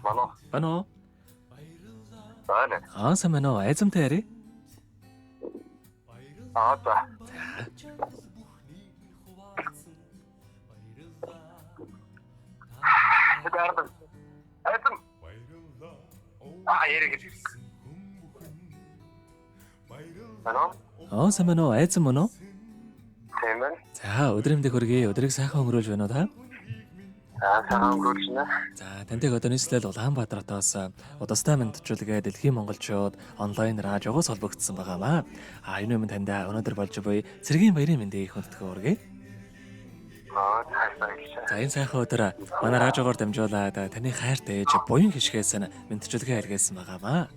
Мано. Байна уу? Байна. Аа, сайн байна уу? Айзамтай яри. Аа, за. За. Айзам. Аа, яриг. Мано. Аа, сайн байна уу? Айзам мөн үү? Тийм байна. За, өдрийн мэндийг хүргэе. Өдрийг сайхан өнгөрүүлж байна уу та? За, сайхан өнгөрүүлж байна. За, тантай одоо нийслэл Улаанбаатар хотоос удастай мэндчүүлгээ дэлхийн монголчууд онлайн радиогоос холбогдсон байгаамаа. А энэ өмнө танд өнөөдөр болж буй цэргийн баярын мэндийг хүндэтгэн хүргэе. Аа, цаашдаа хэлсэн. За, энэ сайхан өдөр манай радиогоор дамжуулаад таны хайртай ээж буян хишгээс нь мэндчилгээ илгээсэн байгаамаа.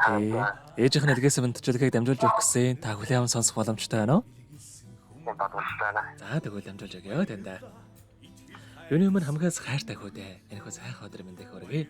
Тий. Ээжийнх нь илгээсэн мэндчилгээг дамжуулж өгөх гэсэн та хүлээн аван сонсох боломжтой байна уу? Бодвол байна. За, тэгвэл дамжуулж өгье танд. Юуны өмнө хамгаас хайртай хүүдээ. Энэ хүү сайхан өдөр мэндийг хүргэе.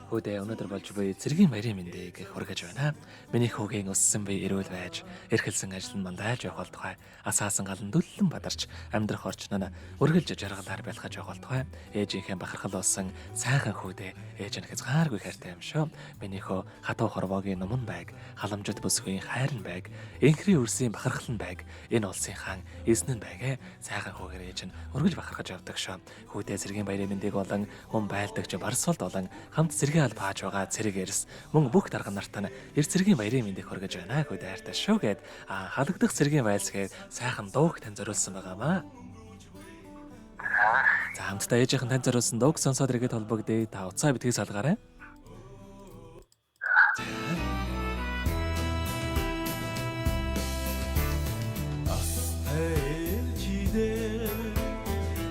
Хүүдээ өнөөдөр болж буй цэргийн баярын мэндийг хүргэж байна. Миний хүүгийн өссөн бие эрүүл байж, эрхэлсэн ажил нь мандайлж явах болтугай. Асаасан галан дүллэн бадарч, амьдрах орчин нь үргэлж жаргалаар байлгаж явах болтугай. Ээжийнхээ бахархал болсон сайхан хүүдээ ээж нь хязгааргүй хайртай юм шүү. Миний хөө хатуу хорвоогийн нуман байг, халамжит бүсгүй хайр нь байг, энхрийн үрсийн бахархал нь байг, энэ улсын хаан эзэн нь байг. Сайхан хүүгээр ээж нь үргэлж бахархаж явдаг шүү. Хүүдээ цэргийн баярын мэндийг болон хүн байлдагч барсвалд болон хамт цэргийн аль пааж байгаа цэрэг эрс мөн бүх дарга нарт нь эр цэргийн баярын мэндийг хүргэж байна. Хүүдээ хайртай шүү гэд халагдах цэргийн вальс гээд сайхан дууг тань зориулсан байгаамаа. За, хамтдаа ээжийнхэн тань зориулсан дууг сонсоод иргэд холбогдъё. Та уцаа битгий салгаарай.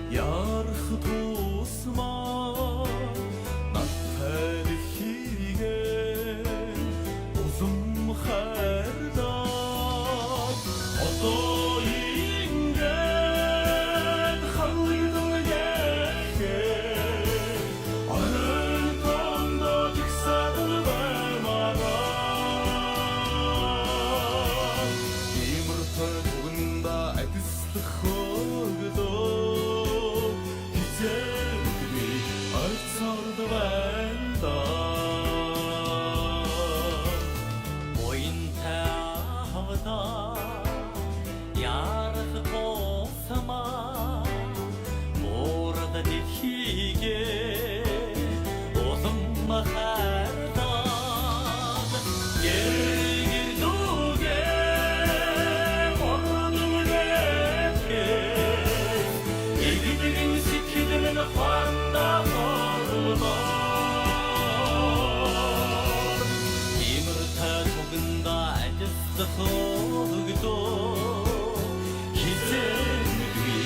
Ярах тусмаа надтай хийгээ улам хайрлаа одоо ингээд халдвар гэхээ орой тондоо жигсаал баймараа Имэртэй түгэндэ адислах хөглөө хизээгүй ойцорд байна да. Буянтай хавда ярах тусмаа муурад дэлхийгээ улам хайрлаа гэргэлүүгээ мордолгээхээ игдэгэн сэтгэл минь хванда хорлоо Имэртэй туганда ажиллах өгдөө хизээгүй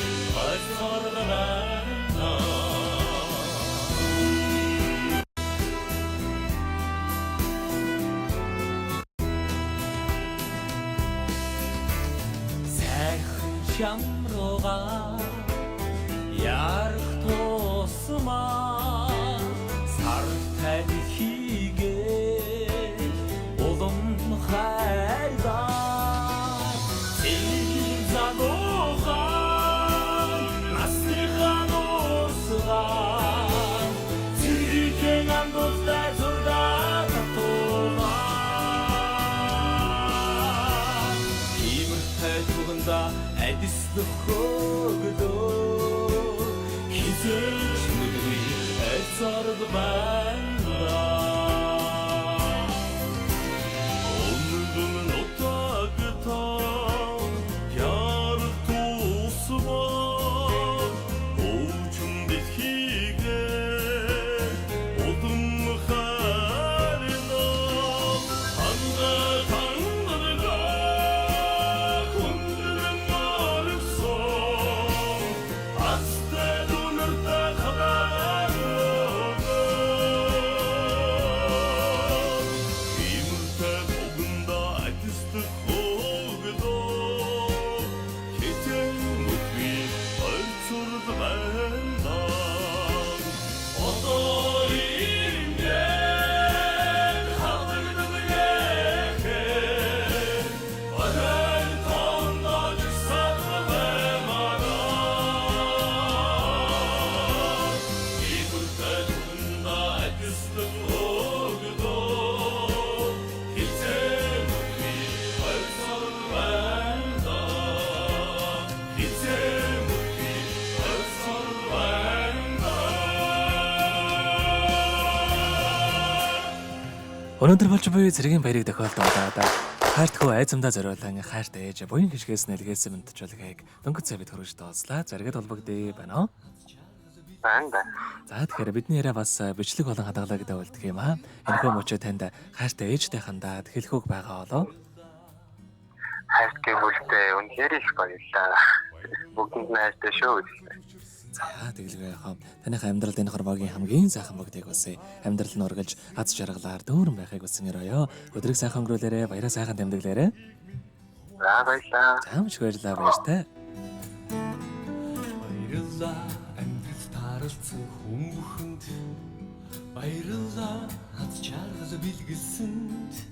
ойсордоо. Сайхан шамрууга ярах тусмаа сартай хийгээ улам хайрлаа Зин насныхаа нуусгаан цэргийн андуудтай зургаа татуугаа Имэртэй туганда адислах хөглөө хизээч мэдгүй айцард байна. Өмнөд нь утагтаа ярах тусмаа өвчин дэлхийгээ удам харина ханга тандарга хүндрэн орсон астай дүнэртэй хадаан. Өнөөдөр болж буй цэргийн баярыг тохиолдуулаад хайрт хөө айзамдаа зориулан хайрт ээж буян хишгээс нэлгээсэн мэдчүүлгийг дөнгөж цай бид хөрөж доослаа. Заргад холбогдъё байна уу? Байна байна. За, тэгэхээр бидний яриа бас бичлэг болон хадгалагдаа үлдэх юм аа. Энэхүү мөчөө танд хайртай ээжтэй хандаад хэлэх үг байгаа болов? Хайрт гэр бүлтэй үнэхээр их баярлалаа. Бүгдэнд нь хайртай шүү. За, тэгэлгүй яхаа. Таных амьдралд энэ хормогийн хамгийн сайхан бүгдийг хүсье. Амьдрал нь үргэлж аз жаргалаар дүүрэн байхыг хүсэн өрөөё. Өдрийг сайхан өнгөрүүлээрэ, баяраа сайхан тэмдэглээрэ. За, баярлалаа. За, маш их баярлалаа, баяртай. Баярлалаа амьдрал тааралцсан хүн бүхэнд. Баярлалаа аз жаргал бэлгэлсэнд.